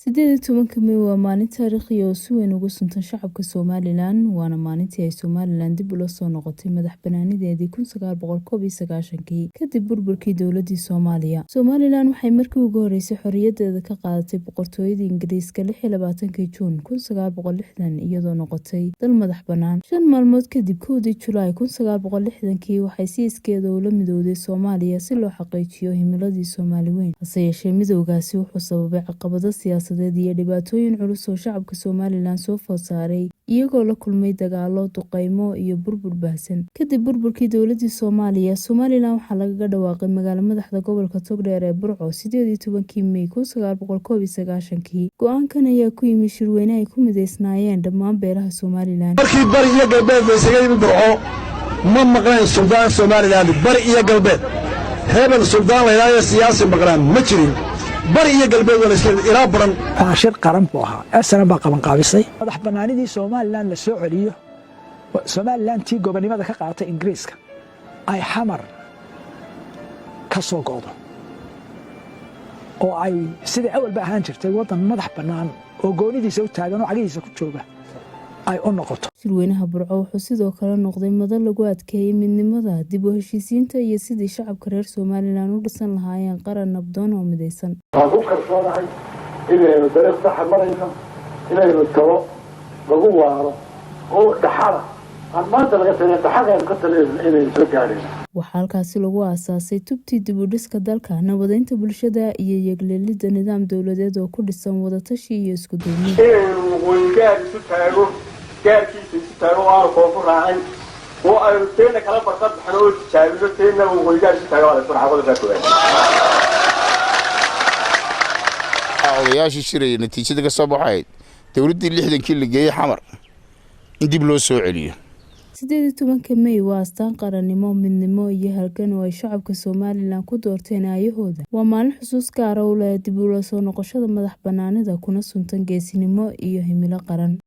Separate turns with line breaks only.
18-ka Mey waa maalin taariikhi oo si weyn ugu suntan shacabka Somalilan, waana maalintii ay Somalilan dib ula soo noqotay madax banaanideedii 1991-kii kadib burburkii dowladii Soomaaliya. Somalilan waxay markii ugu horeysay xorriyadeeda ka qaadatay boqortooyadii Ingiriiska 26-kii Juun 1960, iyadoo noqotay dal madax bannaan. 5 maalmood kadib, 1-dii Julaay 1960-kii, waxay si iskeeda ula midowday Soomaaliya si loo xaqiijiyo himiladii Soomaali weyn. Hase yeeshee, midowgaasi wuxuu sababay caqabado siyaasadeed iyo dhibaatooyin culus oo shacabka Somalilan soo food saaray, iyagoo la kulmay dagaalo, duqeymo iyo burbur baahsan. Kadib burburkii dowladii Soomaaliya, Somalilan waxaa lagaga dhawaaqay magaalo madaxda gobolka Togdheer ee Burco 18-kii Mey 1991-kii. Go-aankan ayaa ku yimi shirweyne ay ku mideysnaayeen dhammaan beelaha Somalilan.
Markii bari iyo galbeed la isaga yimi Burco, ma maqnayn suldaan Somalilan. Bari iyo galbeed hebel suldaan laydhaayo siyaasi maqnaan ma jirin. Bari iyo galbeed waa layska ilaa baran.
Waa shir qaran buu ahaa. SNM baa qabanqaabisay. Madax bannaanidii Somalilan la soo celiyo, Somalilan tii gobonnimada ka qaadatay Ingiriiska ay Xamar ka soo go'do oo ay sidai awalba ahaan jirtay waddan madax bannaan oo goonidiisa u taagan oo cagihiisa ku jooga ay u noqoto.
Shirweynaha Burco wuxuu sidoo kale noqday madal lagu adkeeyey midnimada, dib u heshiisiinta iyo sidii shacabka reer Somalilan u dhisan lahaayeen qaran nabdoon oo midaysan.
Waxaan ku kalsoonahay inaynu dariiq saxa marayno, inaynu talo lagu waaro oo dhaxala aan maanta laga talin, dhaxalka ka talinayno inaynu soo gaadhayno.
Waxaa halkaasi lagu aasaasay tubtii dib u dhiska dalka, nabadeynta bulshada iyo yegleelidda nidaam dowladeed oo ku dhisan wadatashi iyo isku duubni.
Inaynu waqooyi gaar isu taago, gaarkiisa isu taago oo aanu koonfur raacin oo aynu teena kala barqad baxno oo tijaabino teena waqooyi gaar isu taago, waa la isku raxa. Qodobkaa koowaad.
Odayaashii shiraya natiijada ka soo baxayd dowladdii 60-kii la geeyey Xamar in dib loo soo celiyo.
18-ka Mey waa astaan qarannimo, midnimo iyo halgan oo ay shacabka Somalilan ku doorteen aayahooda. Waa maalin xusuus gaara u leh dib ula soo noqoshada madax banaanida, kuna suntan geesinimo iyo himilo qaran.